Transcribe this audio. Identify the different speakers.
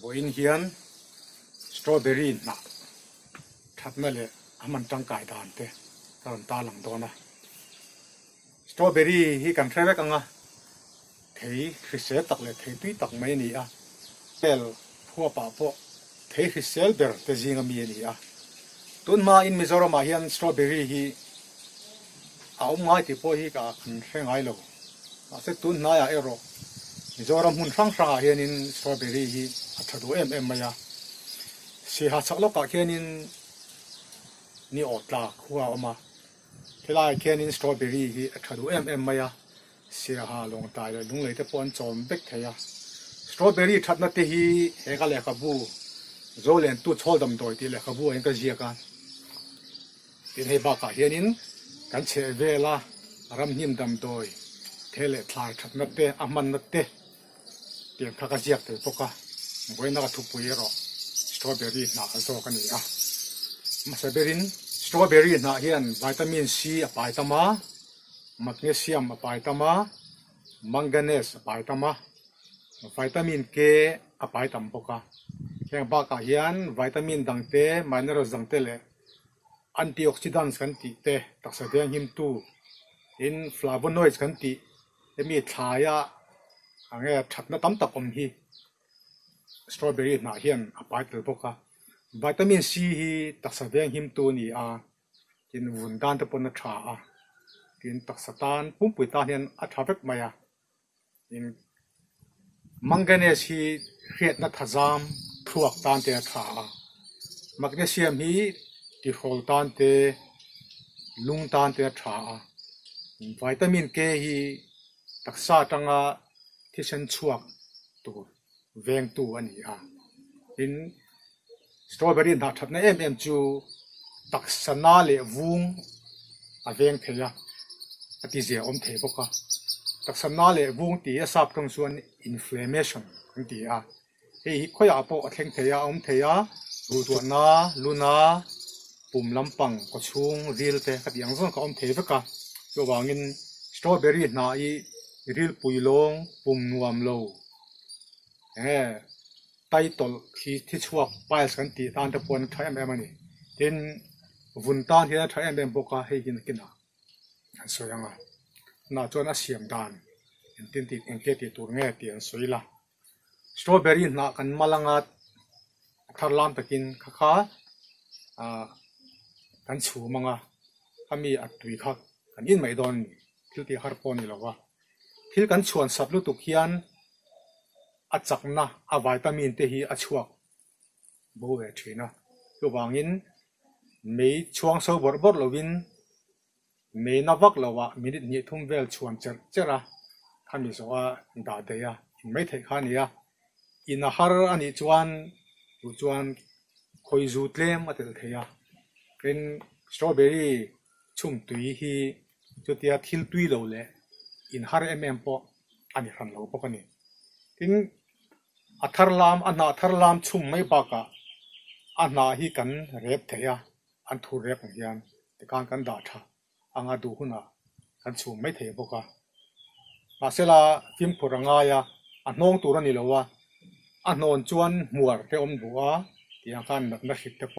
Speaker 1: Vawiin hian strawberry hnah thatna leh a hman tangkai dan te ka rawn tarlang dawn a. Strawberry hi kan hre vek ang a, thei hrisel tak leh thei tui tak mai a ni a. Tel huapah pawh thei hrisel ber te zinga mi a ni a. Tun hmain Mizoramah hian strawberry hi a awm ngai tih pawh hi ka kan hre ngai lo. Mahse tun hnaiah erawh Mizoram hmun hrang hrangah hianin strawberry hi a tha duh em em mai a. Siaha chhak lawkah khianin ni awh tla khua a awm a. Helaiah khianin strawberry hi a tha duh em em mai a. Siaha lawngtai leh lunglei te pawh an chawm vek thei a. Strawberry thatna te hi he ka lehkhabu Zolentu chhawl damdawi tih lehkhabu ah hian ka ziak a. Tin hei bakah hianin kan chheh vela ramhnim damdawi the leh thlai thatna te a hmanna te tiang kha ka ziak tel bawk a, vawiina ka thupui erawh strawberry hnah zawk a ni a. Hmasa berin strawberry hnah hian vitamin C a pai tam a, magnesium a pai tam a, manganese a pai tam a, vitamin K a pai tam bawk a. Heng bakah hian vitamin dang te, minerals dang te leh Antioxidants kan tih te, taksa venghimtu in flavonoids kan tih hemi thlaia ang nge thatna tam tak awm hi strawberry hnah hian a pai tel bawk a. Vitamin C hi taksa venghimtu a ni a, tin vun tan te pawn a tha a, tin taksa tan pumpui tan hian a tha vek mai a. Tin, manganese hi hriatna thazam thluak tan te a tha a, magnesium hi tihrawl tan te, lung tan te a tha a, vitamin K hi taksa atanga thisen chhuak tur vengtu a ni a. Tin, strawberry hnah thatna em em chu taksa na leh vung a veng thei a, a ti zia awm thei bawk a. Taksa na leh vung tih hi a sap tawng chuan inflammation an ti a, hei hi khawiah pawh a thleng thei a, a awm thei a, ruhtuahna, luna, pum lampang, kawchhung, ril te ka tih ang zawng kha a awm thei vek a. Chuvangin strawberry hnah hi rilpui lawng pum nuam lo enge tai tawlh khi thi chhuak piles kan tih tan te pawh an tha em em a ni. Tin, vun tan hian a tha em em bawk a, hei hi nakinah an sawi ang a. Tunah chuan a siam dan engtin tih engtia tih tur nge tih an sawi la. Strawberry hnah kan mal anga a thar lam takin kha kha ah kan chhum ang a, khami a tui kha kan in mai dawn a ni. Thil tih har pawh a ni lo va. Thil kan chhuan sat lutuk hian a chakna a vitamin te hi a chhuak bo ve thin a, chuvangin mei chhuang so bawrh bawrh lovin mei na vak loah minute hnih thum vel chhuan cherh cherh a, khami zawha dah daih a in mai theih kha a ni a, in a har a nih chuan duh chuan khawi zu tlem a telh thei a, tin strawberry chhum tui hi Chutia thil tui lo leh in har em em pawh a ni hran lo bawk a ni. Tin, a thar lam, a hnah thar lam chhum mai bakah a hnah hi kan rep thei a, an thur rep ang hian tikhan kan dah tha anga duh hunah kan chhum mai thei bawk a. Mahsela fimkhur a ngai a, a hnawng tur a ni lo a, a hnawn chuan hmuar te awm duh a, tiang khan natna hrik te pawh.